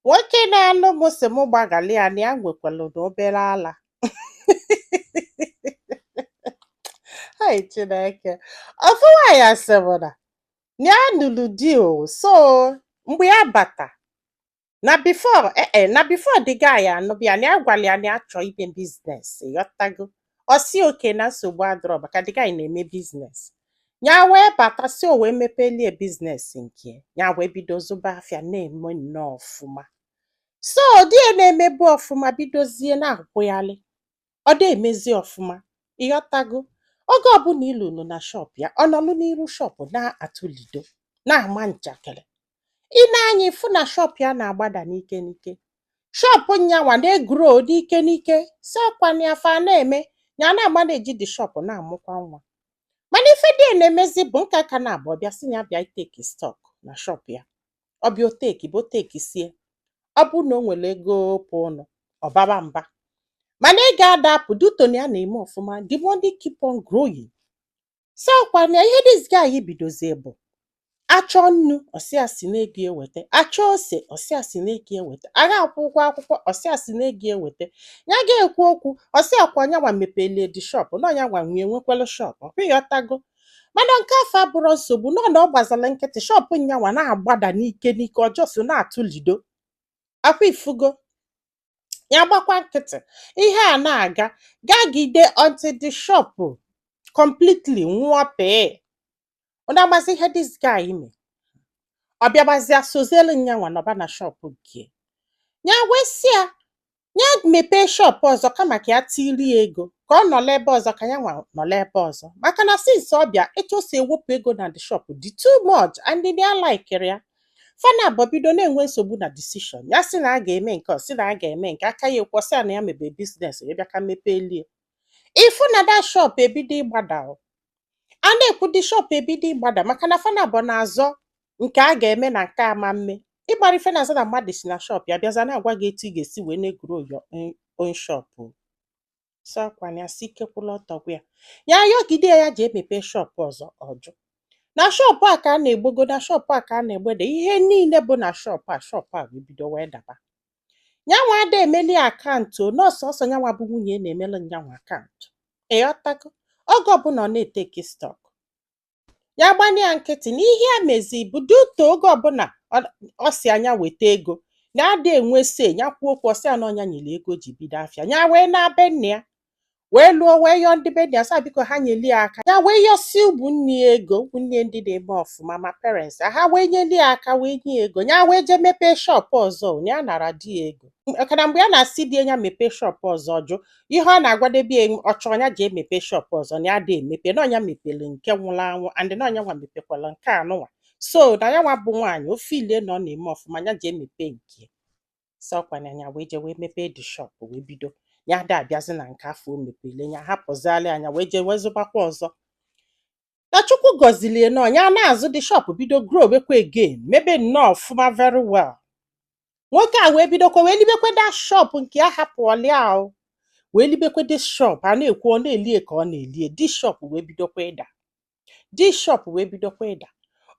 Nwoke na-alụ m sị m gbaghara ya na ya nwekwara na obere ala. Hai Chineke. Ofu nwaanyị asị m na ya nụrụ di o, so mgbe ya bata na before na before the guy anụbịa ya, na ya gwara ya na ya chọọ ime business, ghọtago. Ọ sị okay, na nsogbu adịrọ, maka the guy na-eme business. Ya wee bata si o wee mepelie business nke ya, wee bido zụba afịa na-eme nnọọ ọfụma. So di ya na-emebu ọfụma bidozie na-akwụghalị, ọ dị emezi ọfụma, ịghọtago. Oge ọbụla ilulu na shop ya, ọ nọlụ n'iru shop na-atụlido na-ama njakịrị. Ị na-anya ịfụ na shop ya na-agbada n'ike n'ike, shop nyanwa na-egrow n'ike n'ike. Si ọkwana ya fa na-eme ya na-agba na-eji the shop na-amụkwa nwa. Mana ife dị na-emezi bụ nka ka na abụọ bịa sị ya bịa take stock na shop ya. Ọ bịa oteki bụ oteki sie, ọ bụ na o nwere ego pụnụ ọbaba mba, mana ị ga-adapụ duto na ya na-eme ọfụma, the money keep on growing. So ọkwa na ihe this guy bidozie bụ achọ nnu, ọsị asị na-ego eweta, achọ ose, ọsị asị na-ego eweta, agha akwụ ụgwọ akwụkwọ, ọsị asị na-ego eweta. Ya ga-ekwu okwu, ọsị akwa nyanwa mepelie the shop na ọnyanwa nwee nwekwelu shop ọkwa, ịghọtago. Mana nke afọ abụrọ nsogbu nọ na ọ gbazara nkịtị, shop nyanwa na-agbada n'ike n'ike, ọjọọ so na-atụlido akwa ifugo. Ya gbakwa nkịtị, ihe a na-aga gagide until the shop completely nwụọ pee. Ọ na-agbazi ihe this guy me, ọ bịagbazia sozielu nyanwa nọba na shop nke ya, wee sị ya ya mepee shop ọzọ, kama ka ya tiri ya ego ka ọ nọrọ ebe ọzọ, ka ya nwa nọrọ ebe ọzọ, maka na since ọ bịa, etu o si ewepụ ego na the shop dị too much and ya likere ya. Fana abụọ bido na-enwe nsogbu na decision. Ya sị na a ga-eme nke, ọ sị na a ga-eme nke aka ya ekwu, ọsị ya na ya mebe business ya bịa ka mepelie. Ifu na that shop ebido ịgbada o. A na-ekwu, the shop ebido ịgbada, maka na fana abụọ na-azọ nke a ga-eme na nke ama mme. Ịgbara ife na-azọ na mmadụ si na shop ya bịaza na-agwa gị etu ị ga-esi wee na-egrow your own shop o. Sọ ọkwana ya si ike kwụla ọtọ gwa ya, ya yọgide ya, ya ji emepe shop ọzọ, ọjụ na shop a ka a na-egbogo, na shop a ka a na-egbede ihe niile bụ na shop a. Shop a wee bido wee daba. Nyanwa ada emeli account o, nọọsụ ọsọ nyanwa bụ nwunye na-emelu nyanwa account, ịghọtago. Oge ọbụla ọ na-etake stock, ya gbanye ya nkịtị. Na ihe a mezi bụ duto oge ọbụla ọ si anya weta ego na ada enwe se ya kwuo okwu, ọsị ya na ọnya nyere ego ji bido afịa. Ya wee na-be nna ya wee lụọ, wee yọọ ndị be nna ya sị biko ha nyeli ya aka. Ya wee yọsi ụmụnne ya ego, ụmụnne ndị na-eme ọfụma ma parents ha wee nyeli ya aka, wee nye ya ego, ya wee jee mepee shop ọzọ. Ya nara di ya ego, maka na mgbe ya na-asị di ya mepee shop ọzọ, jụ. Ihe ọ na-agwadebe ya, ọ chọọ ya jee mepee shop ọzọ, na ya dị emepe na ọnya mepere nke nwụrụ anwụ, and na ọnya nwa mepekwala nke anụnwa. So na ya nwa bụ nwaanyị ofe ile na ọ na-eme ọfụma, ya jee mepee nke sọkwana ya. Wee jee wee mepee the shop, wee bido. Ya ada abịazi na nke afọ o mepere, ya hapụziala anya, wee jee wee zụbakwa ọzọ. Na Chukwu gọzilie nọ ya na-azụ, the shop bido grow bekwa again, mebe nnọọ ọfụma very well. Nwoke a wee bidokwa wee libekwe that shop nke ya hapụọlia o, wee libekwe this shop. A na-ekwu, ọ na-elie ka ọ na-elie this shop, wee bidokwa ịda. This shop wee bidokwa ịda.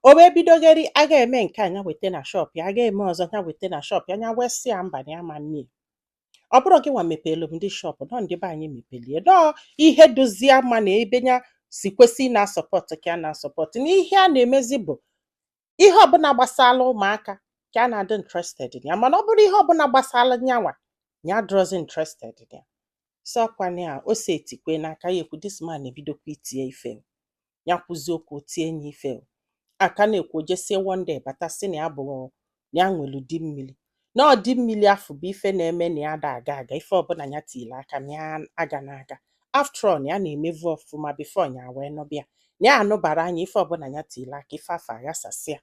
O wee bidogeri aga eme nke a, ya weta na shop ya, aga eme ọzọ, ya weta na shop ya. Ya wee sị ya mba, na ya ma mmie, ọ bụrụ gị nwa mepelu m ndị shop nọ, ndị be anyị mepelie nọọ ihe dozie ama na ebe ya si kwesị na-asupport ka a na-asupport. Na ihe a na-emezi bụ ihe ọbụla gbasara ụmụaka ka a na-adị interested na ya, mana ọ bụrụ ihe ọbụla gbasara nyanwa, ya adịrọzi interested na ya. So ọkwana ya o si etikwe n'aka ya ekwu, this man ebidokwa itie ife, ya kwuzi okwu, tie ya ife aka na-ekwu. Jesie one day bata sị na ya bụ na ya nwere di mmiri, na ọ dị mmiri afọ bụ ife na-eme na ya da aga aga, ife ọbụla ya tiri aka na ya aga n'aga. After all, na ya na-emevu ọfụma before ya wee nọbịa, na ya anụbara anya, ife ọbụla ya tiri aka, ife afọ aghasasịa.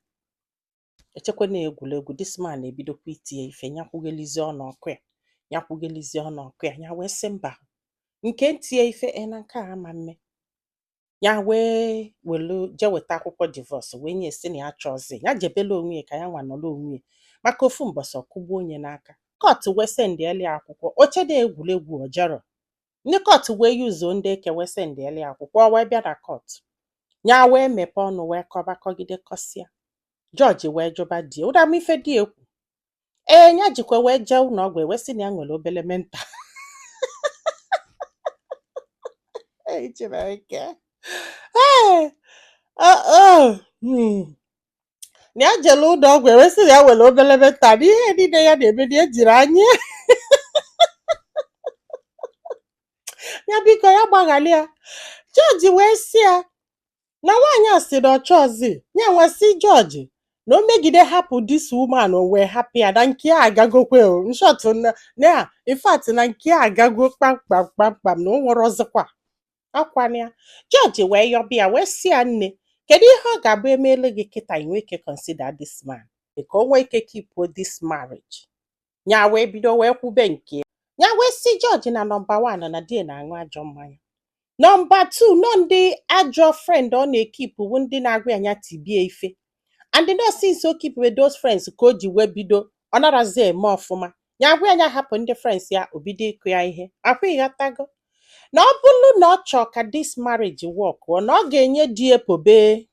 Echekwa na egwuregwu, this man ebidokwa itie ife, ya kwughelizie ọnụ ọkụ ya, ya kwughelizie ọnụ ọkụ ya. Ya wee sị mba, nke ntie ife e na nke a ama mme. Ya wee welu jee weta akwụkwọ divorce, wee nye, sị na ya chọzi ya jebela onwe ya, ka ya nwa nọrọ onwe ya, maka ofu mbọsị ọkụgbuo onye n'aka. Court wee sendịeli ya akwụkwọ oche na egwuregwu ojero. Ndị court wee yuzuo ndị eke wee sendịeli ya akwụkwọ, o wee bịa na court. Ya wee mepee ọnụ wee kọba, kọgide, kọsịa. Jọji wee jụba die ụda m ife di ekwu. Ee, ya jikwa wee jee ụlọ ọgwụ, wee sị na ya nwere obele mental. Ei, Chineke. Ee, oh, na ya jere ụlọ ọgwụ, wee sị na ya nwere obele mental, na ihe niile ya na-eme na ejiri anya ya, biko ya gbaghalị ya. Jọji wee sị ya na nwaanyị a sị na ọ chọọzi ya. Nwa sị jọji na o megide hapụ this woman, o wee hapụ ya, na nke ya agagokwe o. In short, na ya, in fact, na nke ya agago kpamkpam kpamkpam, na o nwere ọzọkwa ọkwana ya. Jọji wee yọbịa, wee sị ya, nne, kedu ihe ọ ga-abụ emeela gị kịta i nwee ike consider this man, ka o nwee ike keep this marriage? Ya wee bido wee kwube nke ya. Ya wee sị jọji na number 1, na di na-aṅụ ajọ mmanya. Number 2, nọ ndị ajọ friend ọ na-ekeep wu ndị na-agwa ya ya tibie ife, and no since o keep with those friends ka o ji wee bido ọ narazi eme ọfụma. Ya gwa ya ya hapụ ndị friends ya, o bido ịkụ ya ihe akwa. Ịghọtago na ọ bụrụ na ọ chọọ ka this marriage work, ọ na ọ ga-enye di ya probation,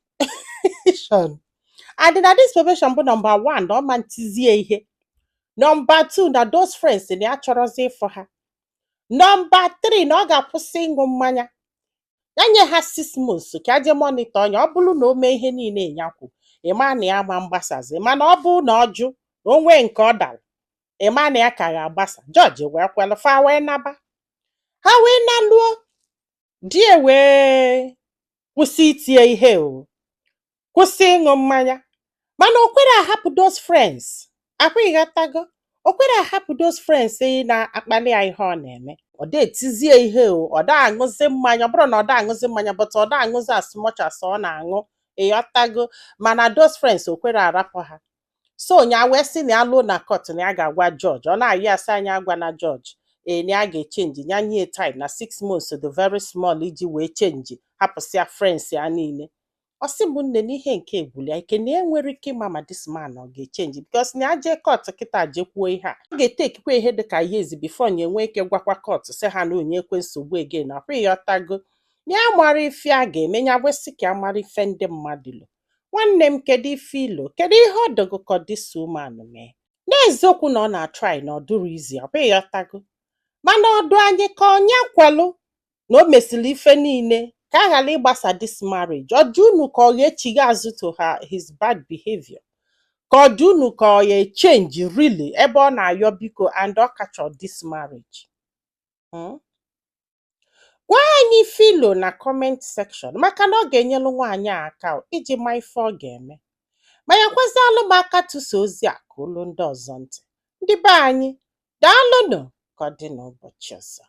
and na this probation bụ number 1, na ọ ma ntizie ihe. Number 2, na those friends na ya chọrọzi ịfụ ha. Number 3, na ọ ga-akwụsị ịṅụ mmanya. Ya nye ha 6 months ka aje monitor ọnya. Ọ bụrụ na o mee ihe niile ya kwu, ịma na ya ma mgbasazi, mana ọ bụrụ na ọ jụ, na o nwee nke ọ dara, ịma na ya ka ga-agbasa. Jọji wee kwelụ, fa wee naba. Ha wee naluo, di e wee kwụsị itie ihe, o kwụsị ịṅụ mmanya, mana o kwere ahapụ those friends. Akwa ịghọtago, o kwere ahapụ those friends na-akpali ya ihe ọ na-eme. Ọ da etizie ihe o, ọ da aṅụzi mmanya. Ọ bụrụ na ọ da aṅụzi mmanya, but ọ da aṅụzi as much as ọ na-aṅụ, ịghọtago? Mana those friends, o kwere arapụ ha. So nya wee sị na ya lụọ na court, na ya ga-agwa judge. Ọ na-ayị asị anyị agwa na judge ee, na ya ga-echange, ya nye time, na 6 months dị very small iji wee change, hapụsịa friends ya niile. Ọ sị m, nne, n'ihe nke egwuli ya ike, na ya nwere ike ịma ma this man ọ ga-echange, because na ya jee court kịta jekwuo ihe a, ọ ga-etekikwa ihe dịka years before ya enwee ike gwakwa court sị ha na onye ekwe nsogbu again. Akwa ịghọtago na ya mara ife a ga-eme. Ya wesị ka ya mara ife ndị mmadụ lo. Nwanne m, kedu ife ilo? Kedu ihe ọ dogo ka this woman mee? N'eziokwu na ọ na-atry, na ọ dụrụ izi, ọ bụ ịghọtago, mana ọdụ anyị ka ọnya kwelụ na o mesịrị ife niile ka a ghara ịgbasa this marriage. Ọ dị unu ka ọ ga-echigha azụ to her his bad behavior, ka ọ dị unu ka ọ ya echange really, ebe ọ na-ayọ biko and ọ kachọ this marriage? Gwa anyị filo na comment section, maka na ọ ga-enyelu nwaanyị a aka iji ma ife ọ ga-eme. Ma ya kwazịalụ m aka tụsa ozi a ka olu ndị ọzọ ntị. Ndị be anyị, daalụnụ. Ka ọ dị n'ụbọchị ọzọ.